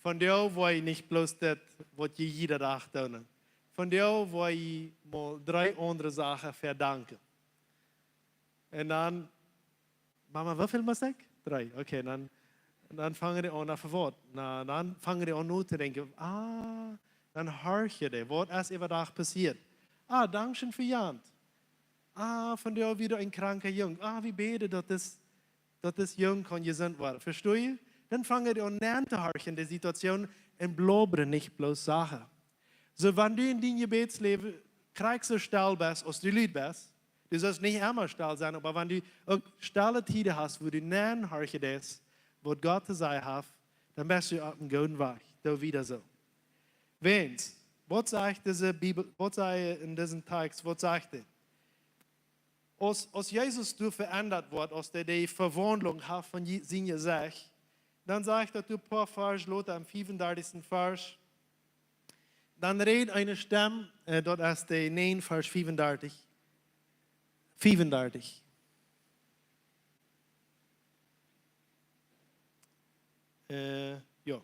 vondoag woa jie nich bloos dit, waut jie jieda Dach doonen. Vondoag woa jie mol dree aundre Sachen vedanken. Un dan: Mama, woo väl must ekj? Dree. Okay, dan, dan fangen dee aun, na, fa waut? Na, dan fangen dee aun notodenkjen. Ah, dan horchen dee, waut es äwa Dach passieet. Ah, dankscheen fa Jan. Ah, vondoag wia een kranka Jung. Ah, wie bäden, daut dis, daut dis Jung kaun jesunt woaren. Vestonen? Dan fangen dee aun notohorchen, de Situation, un blaubren nich bloos Sachen. Soo, wan du en dien Jebädsläwen krakjt soo stell best aus du lud best, du sust nich emma stell sennen, oba wan du uk stelle Tieden hast, wua du nohorchen deist, waut Gott to sajen haft, Dan best du opp een gooden Wajch. Doo wieda soo. Wäajens, waut sajcht dise Bibel, waut sajcht en disen Tekst, waut sajcht hee? Aus, aus Jesus doa veendat woat, aus dee dee Vewaundlunk haft von je-, sien Jesecht, dan sajcht daut doa poa Varsch lota, em fiefundartichsten Varsch, dan räd eene Stemm, äh, daut es de näajen Varsch fiefundartich. Fiefundartich. Äh, jo.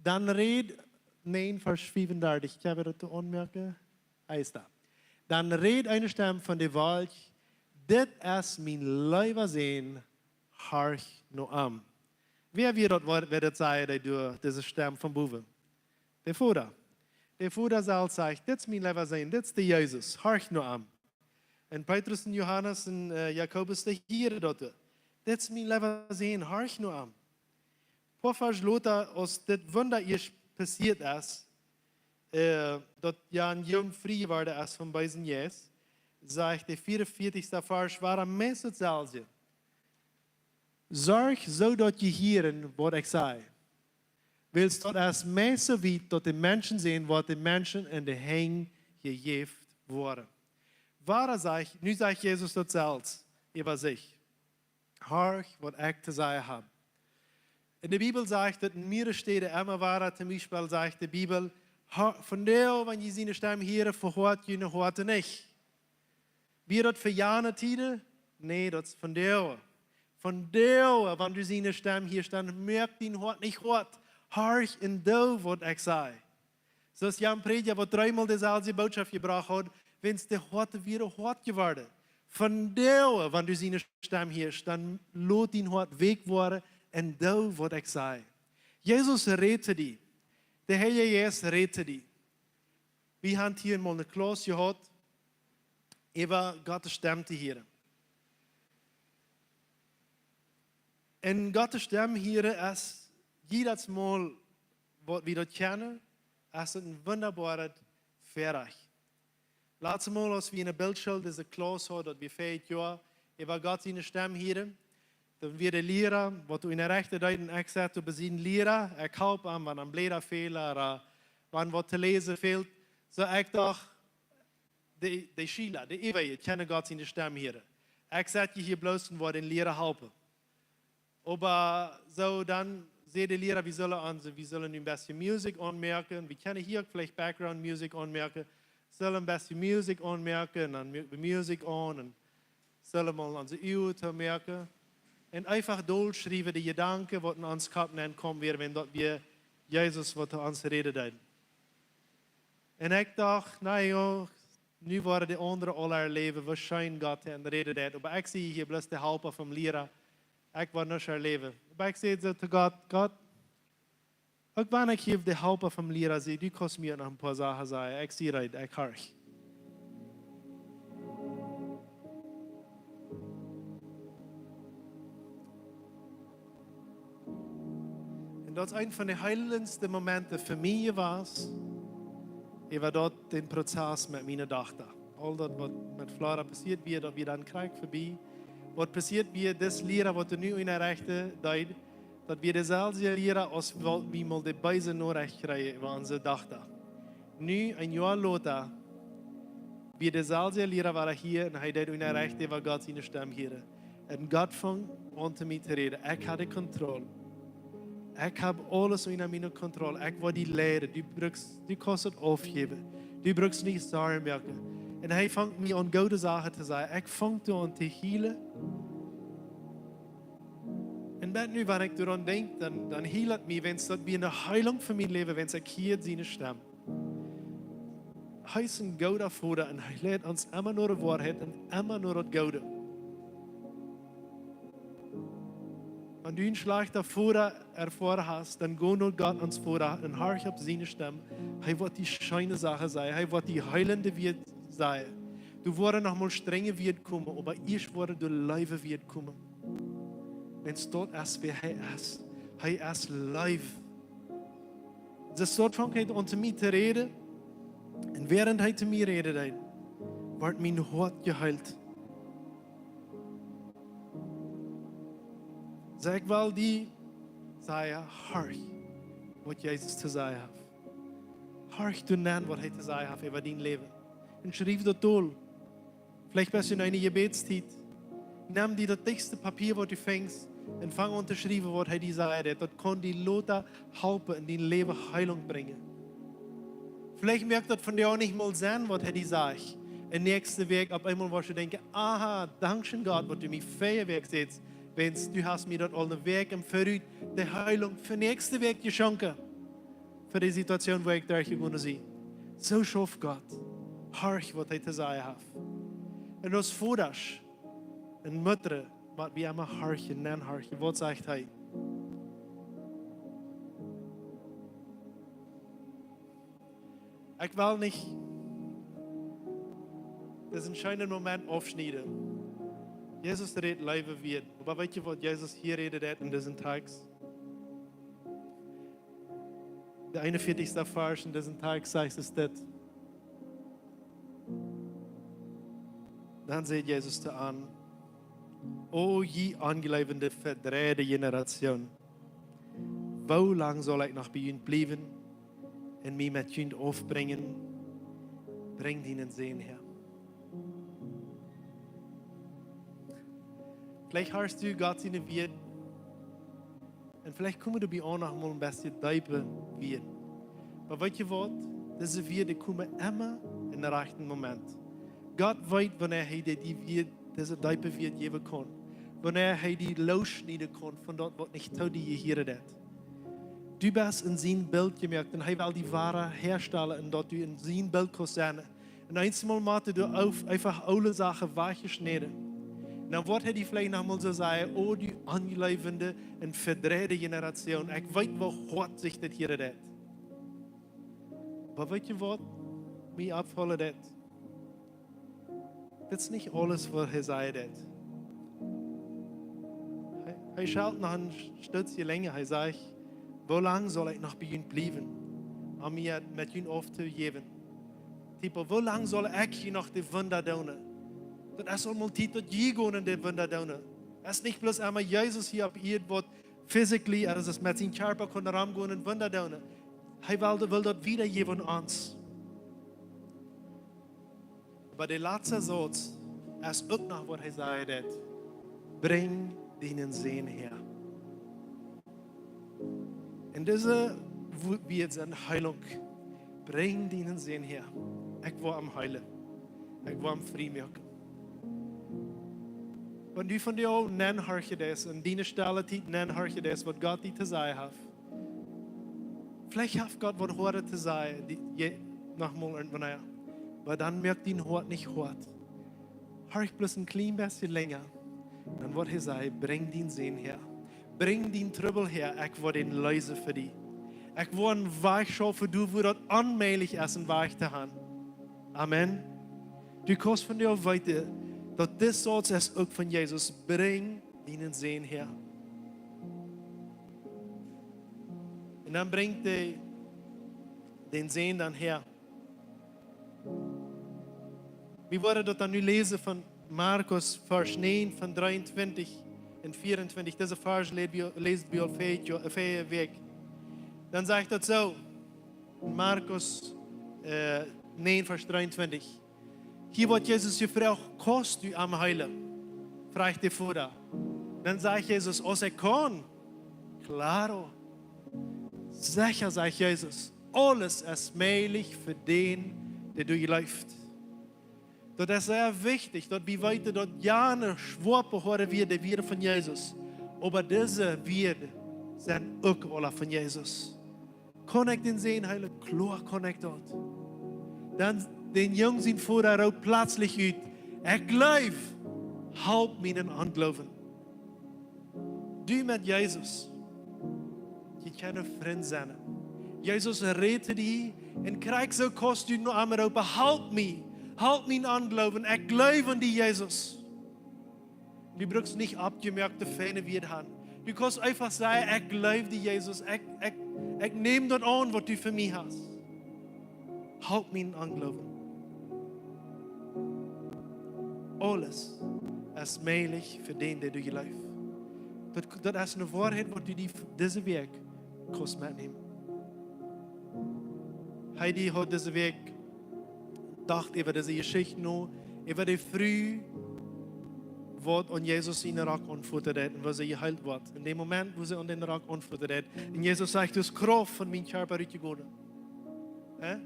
Dan räd, näajen Varsch fiefundartich, ekj hab daut to aunmoaken. Hee es doa. Dan räd eene Stemm von de Wolkj: "Dit es mien leewa Sän, horcht no am." Wäa wia daut, wäa, wäa daut säd, dee doa, dise Stemm von bowen? De Voda. De Voda selfst sajcht: "Dit es mien leewa Sän, dit es de Jesus, horcht no am." Un Petrus un Johanes un, äh, Jakobus, dee hieren daut: "Dit es mien leewa Sän, horcht no am." Poa Varsch lota, aus dit Wunda ieescht passieet es, äh, daut Jan Joon frie jeworden es vom beesen Jeist, sajcht de fiefunvieetichste Varsch, wada meist daut selwje. "Sorcht soo daut jie hieren waut ekj saj. Wiels daut es meist soo wiet daut de Menschensän woat de Menschen en de Henj jejäft woaren." Wada sajcht, nu sajcht Jesus daut selfst äwa sikj: "Horcht waut ekj to sajen hab." En de Bibel sajcht daut en mearere Städen emma wada, toom Biespel sajcht de Bibel: "Ho-, vondoag, wan jie siene Stemm hieren, vehoat june Hoaten nich." Wia daut fa jane Tieden? Nä, daut es vondoag. Vondoag, wan du siene Stemm hieescht, dan moak dien Hoat nich hoat. Horcht un doo waut ekj saj. Soo aus Jan Prädja, waut dreemol deselwje Bootschoft jebrocht haud, wäajens de Hoaten wieren hoat jeworden. Vondoag, wan du siene Stemm hieescht, dan lot dien Hoat weekj woaren un doo waut ekj saj. Jesus rät to die. De Heilje Jeist rät to die. Wie haben hia mol eene Klauss jehaut, äwa Gott siene Stemm to hieren. Un Gott siene Stemm hieren es, jiedet Mol, waut wie daut kjennen, es daut een wundaboaret Väarajcht. Latste Mol, aus wie enne Bildschool dise Klauss hauden, daut wie fa dit Joa äwa Gott siene Stemm hieren, dan wia de Liera, waut doa enne Rechta deed, un ekj säd to bie sien Liera, ekj holp am, wan am Bläda fälen, ooda wan waut to läsen fält. Soo ekj docht, de, de Schiela, de Äwaje, kjennen Gott siene Stemm hieren. Ekj säd je hia bloos un wull dän Liera halpen. Oba soo dan säd de Liera, wie sellen onse, wie sellen nu een bät Musikj aunmoaken. Wie kjennen hia uk veleicht Background Musikj aunmoaken. Sellen een bät Musikj aunmoaken, dan moak wie Musikj aun un sellen mol onse Uagen toomoaken. Un eefach dolschriewen de Jedanken, waut en ons Kopp nenkomen wieren, wan daut wia Jesus, waut to ons räden deed. Un ekj docht, na jo, nu woaren de aundre aul erläwen, woo scheen Gott to an räden deed. Oba ekj sie hia bloos de Halpa vom Liera. Ekj woa nuscht erläwen. Oba ekj säd soo to Gott: "Gott, uk wan ekj hia de Halpa vom Liera sie, du kaust mie noch een poa Sachen sajen. Ekj sie reed, ekj horch." Un daut es een von de heilendste Momenten fa mie jewast, äwa daut dän Prozess met miene Dochta. Aul daut, waut met Flora passieet wia, daut wia dan krakjt verbie. Waut passieet wia, dis Liera, waut doa nu enne Rechta deed, daut wia deselwje Liera, aus waut wie mol de beese Norecht kjrieejen äwa onse Dochta. Nu, een Joa lota, wia deselwje Liera wada hia un hee deed enne Rechta äwa Gott siene Stemm hieren. Un Gott funk aun to mie to räden. Ekj haud de Kontroll. Ekj hab aules unja miene Kontroll. Ekj woa die leiden. Du brukst, du kaust et aufjäwen. Du brukst nich Sorjen moaken. Un hee funk mie aun goode Sachen to sajen. Ekj funk doa aun to hielen. Un bat nu, wan ekj doaraun denkj, dan, dan hielt et mie, wiels daut wia eene Heilunk fa mien Läwen, wiels ekj hieed siene Stemm. Hee es een gooda Voda un hee leit ons emma no de Woarheit un emma no daut Goode. Wan du een schlajchta Voda erfoaren hast, dan go no Gott, ons Voda, un horch opp siene Stemm. Hee woat die scheene Sachen sajen, hee woat die heilende Wieed sajen. Doa woaren noch mol strenje Wieed komen, oba ieescht woaren doa leewe Wieed komen. Wiels daut es, wäa hee es. Hee es Leew. Soo daut funk hee aun to mie to räden. Un wäarent hee to mie räden deed, wort mien Hoat jeheelt. Soo ekj well die, Sea horch, waut Jesus to sajen haft. Horch du aun, waut hee to sajen haft äwa dien Läwen. Un schriew daut dol. Veleicht best du en eene Jebädstiet. Nemm die daut dichtste Papia, waut du finjst, un fang aun to schriewen, waut hee die sajen deit. Daut kaun die lota halpen un dien Läwen Heilunk brinjen. Veleicht moakt daut vondoag nich mol Senn, waut hee die sajcht. Un näakjste Wäakj opp eemol woascht du denkjen: Aha, dankscheen Gott, waut du mie väaje Wäakj sätst. Wiels du hast mie daut aul eene Wäakj em Verut de Heilunk fa näakjste Wäakj jeschonken. Fa de Situatioon, wua ekj derchjegonen sie. Soo schauft Gott. Horch, waut hee to sajen haft. Un aus Vodasch un Muttasch mott wie emma horchen, aunhorchen. Waut sajcht hee? Ekj well nich disen scheenen Moment aufschnieden. Jesus rät leewe Wieed. Oba weetst du, waut Jesus hia räden deit en disen Tekst? De eenunvieetichste Varsch en disen Tekst sajcht es dit. Dan säd Jesus to an: O jie onjleewende, vedreide Generation, woo lang saul ekj noch bie junt bliewen un mie met junt aufbrinjen? Brinj dienen Sän häa. Veleicht horchst du Gott siene Wieed. Un veleicht komen doa bie uk noch mol een bät deepe Wieed. Oba weetst du waut? Dise Wieed komen emma em rajchten Moment. Gott weet, wanea hee die, die Wieed, dise deepe Wieed jäwen kaun. Wanea hee die loosschnieden kaun von daut, waut nich to die jehieren deit. Du best en sien Bilt jemoakt un hee well die wada häastalen un daut du en sien Bilt kaust sennen. Un eemol mott du eef-, eefach aule Sachen wajchschnieden. Dan woat hee die veleicht noch mol soo sajen: O du onjleewende un vedreide Generation, ekj weet, woo hoat sikj dit hia deit. Oba weetst du, waut mie oppfaulen deit? Dit es nich aules, waut hee sajen deit. Hee, hee schalt noch een Stootje lenja. Hee sajcht: Woo lang saul ekj noch bie junt bliewen, om mie met junt auftojäwen? Typo, woo lang saul ekj hia noch de Wunda doonen? Daut es aul mol Tiet, daut jie gonen de Wunda doonen. Daut es nich bloos emol Jesus hia opp Ieed, waut physically, aulsoo met sienen Kjarpa kunn romgonen un Wunda doonen. Hee well, well daut wiedajäwen aun ons. Oba de latste Sauz es uk noch, waut hee sajen deit: Brinj dienen Sän häa. Un dise Wo-, Wieed sent Heilunk. Brinj dienen Sän häa. Ekj woa am heelen. Ekj woa am frie moaken. Wan du vondoag aunhorchen deist, en diene stelle Tiet aunhorchen deist, waut Gott die to sajen haft. Veleicht haft Gott waut Hoadet to sajen, die, je, noch mol irjentwanea. Oba dan moak dien Hoat nich hoat. Horch bloos een kjlien bät lenja. Dan woat hee sajen: Brinj dienen Sän häa. Brinj dienen Trubbel häa. Ekj woa dän leesen fa die. Ekj woa een Wajch schaufen fa die, wua daut onmäajlich es, een Wajch to haben. Amen. Du kaust vondoag weeten, daut dise Sauz es uk von Jesus: Brinj dienen Sän häa. Un dan brinjt hee dän Sän dan häa. Wie woaren daut dan nu läsen von Markus, Varsch näajen, von dreeuntwintich un vieauntwintich. Dise Varsch läs wie, läs wie aul väaje Jo-, väaje Wäakj. Dan sajcht daut soo, Markus, äh, näajen, Varsch dreeuntwintich. Hia woat Jesus jefroacht: Kaust du am heelen? Froagt de Voda. Dan sajcht Jesus: Aus ekj kaun. Claro. Secha, sajcht Jesus, aules es mäajlich fa dän, dee doa jleeft. Daut es sea wichtich, daut wie weeten, daut jane schwoa behoade Wieed, dee wieren von Jesus. Oba dise Wieed sent uk aula von Jesus. Kaun ekj dän Sän heelen? Kloa kaun ekj daut. Dan dän Jung sien Voda roopt pletslich ut: Ekj jleew, halp mienen Onjloowen. Du met Jesus, jie kjennen Frind sennen. Jesus rät to die un krakjt soo kaust du no am roopen: Halp mie, halp mienen Onjloowen, ekj jleew aun die, Jesus. Du brukst nich oppjemoakte, feine Wieed haben. Du kaust eefach sajen: Ekj jleew die, Jesus, ekj, ekj, ekj näm daut aun, waut du fa mie hast. Halp mienen Onjloowen. Aules es mäajlich fa dän, dee doa jleeft. Daut, daut es eene Woarheit, waut du die dise Wäakj kaust metnämen. Heidi haud dise Wäakj jedocht äwa dise Jeschicht no, äwa de Fru, waut aun Jesus sienen Rock aunfoten deed un woo see jeheelt wort. En däm Moment, woo see aun dän Rock aunfoten deed, un Jesus sajcht: "Du hast Krauft von mienen Kjarpa rutjegonen." Hä?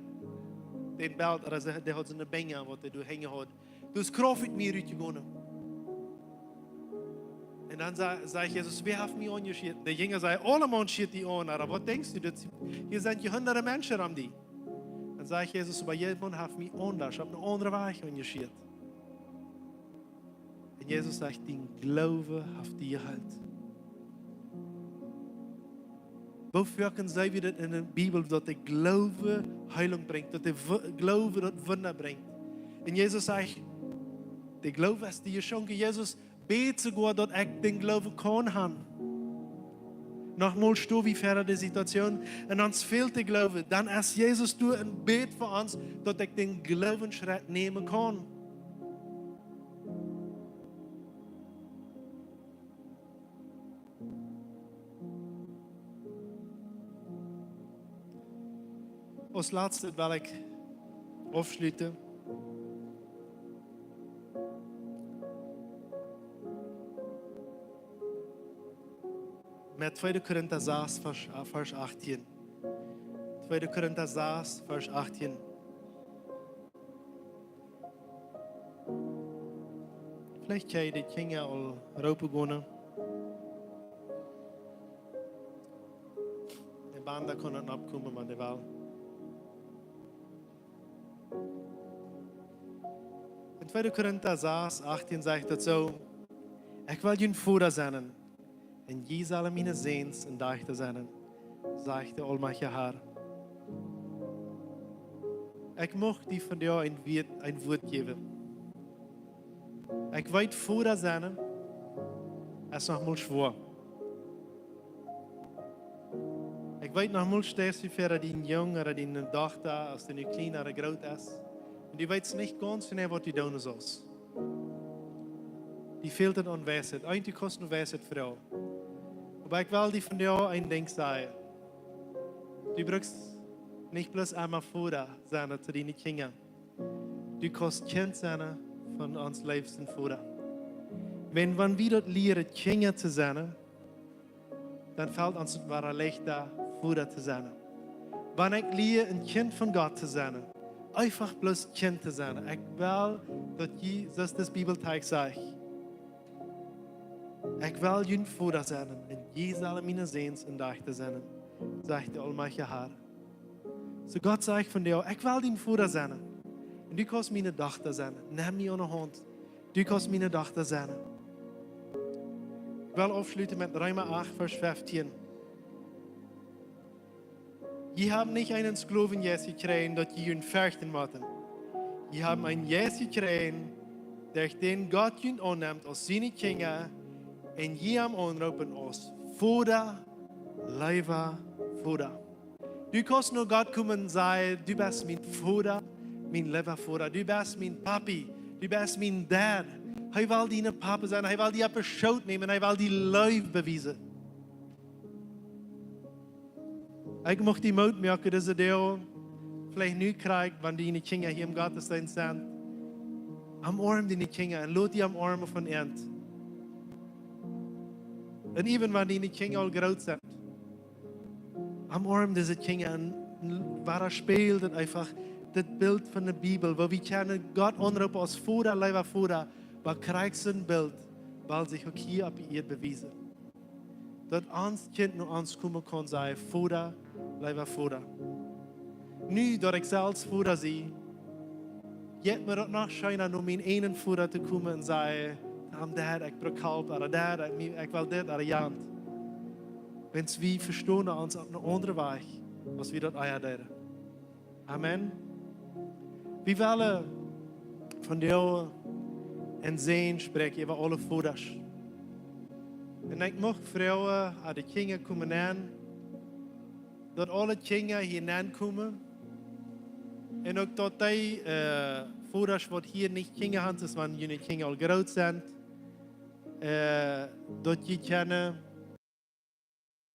Dän Belt, ooda see, dee haud soone Binja, waut hee doa henjen haud. "Du hast Krauft ut mie rutjegonen." Un dan sa-, sajcht Jesus: "Wäa haft mie aunjeschieet?" De Jinja säden: "Aulemaun schieet die aun, ooda waut denkjst du, daut hia sent je hundade Menschen om die." Dan sajcht Jesus: "Oba jieda Maun haft mie aundasch, opp eene aundre Wies aunjeschieet." Un Jesus sajcht: "Dien Gloowen haft die jeheelt." Woo foaken see wie daut en de Bibel, daut de Gloowen Heilunk brinjt, daut de Wu-, Gloowen daut Wunda brinjt. Un Jesus sajcht: "De Gloowen es die jeschonken." Jesus bät soogoa, daut ekj dän Gloowen kaun haben. Nochmol, soo wie ver de Situation, un ons fält de Gloowen, dan es Jesus doa un bät fa ons, daut ekj dän Gloowensschrett nämen kaun. Aus latste well ekj aufschluten met tweede Korinta sas, Varsch, äh, Varsch achtieen. Tweede Korinta sas, Varsch achtieen. Veleicht kjenn jie de Kjinja aul roopen gonen. De Band kaun dan oppkomen, wan dee well. En tweede Korinta sas, achtieen sajcht daut soo: "Ekj well jun Voda sennen, un jie sellen miene Säns un Dajchta sennen, sajcht de aulmajchtja Har." Ekj mucht die vondoag een Wuat, een Wuat jäwen. Ekj weet, Voda sennen es nochmol schwoa. Ekj weet, nochmol steist du ver dienen Jung ooda diene Dochta, aus dee nu kjlien ooda groot es, un du weetst nich gaunz jeneiw, waut du doonen saust. Die fält et aun Weisheit. Eent, du kaust no Weisheit froagen. Oba ekj well die vondoag een Dinkj sajen. Du brukst nich bloos emma Voda sennen to diene Kjinja. Du kaust Kjint sennen von ons leewsten Voda. Wan, wan wie daut lieren, Kjinja to sennen, dan felt ons daut wada leichta, Voda to sennen. Wan ekj lia, een Kjint von Gott to sennen, eefach bloos Kjint to sennen. Ekj well, daut jie, soo aus de Bibeltekst sajcht: "Ekj well jun Voda sennen, un jie sellen miene Säns un Dajchta sennen, sajcht de aulmajchtja Har." Soo Gott sajcht vondoag: "Ekj well dien Voda sennen. Un du kaust miene Dochta sennen. Nem mie aun de Haunt. Du kaust miene Dochta sennen." Ekj well aufschluten met Reema acht, Varsch feftieen. "Jie haben nich eenen Sklowenjeist jekjräajen, daut jie junt ferchten motten. Jie haben eenen Jeist jekjräajen, derch dän Gott junt aunnemt aus siene Kjinja, un jie am aunroopen aus Voda, leewa Voda." Du kaust no Gott komen un sajen: "Du best mien Voda, mien leewa Voda. Du best mien Papi, du best mien Dad." Hee well dien Papa sennen, hee well die opp de Schoot nämen, hee well die Leew bewiesen. Ekj mucht die Moot moaken, dise Doag, veleicht nu krakjt, wan diene Kjinja hia em Gottesdeenst sent: Omoarm diene Kjinja un lot die omoarmen von an. Un even wan diene Kjinja aul groot sent, omoarm dise Kjinja un, un wada spieejelt eefach dit Bilt von de Bibel, woo wie kjennen Gott aunroopen aus Voda, leewa Voda, oba krakjt soon Bilt well sikj uk hia opp de Ieed bewiesen. Daut ons Kjint no ons komen kaun, sajen: "Voda, leewa Voda." Nu daut ekj selfst Voda sie, jeit mie daut noch scheena, no mienen eenen Voda to komen un sajen: "Dad, ekj bruk Help," ooda: "Dad, ekj, ekj well dit," ooda jant. Wan wie vestonen ons opp eene aundre Wies, aus wie daut ea deeden. Amen. Wie wellen vondoag een Säajen spräakjen äwa aule Vodasch. Un ekj mucht froagen, aus de Kjinja komen nenn, daut aule Kjinja hia nenn komen. Un uk daut dee, äh, Vodasch, waut hia nich Kjinja haben, es wan june Kjinja aul groot sent, daut jie kjennen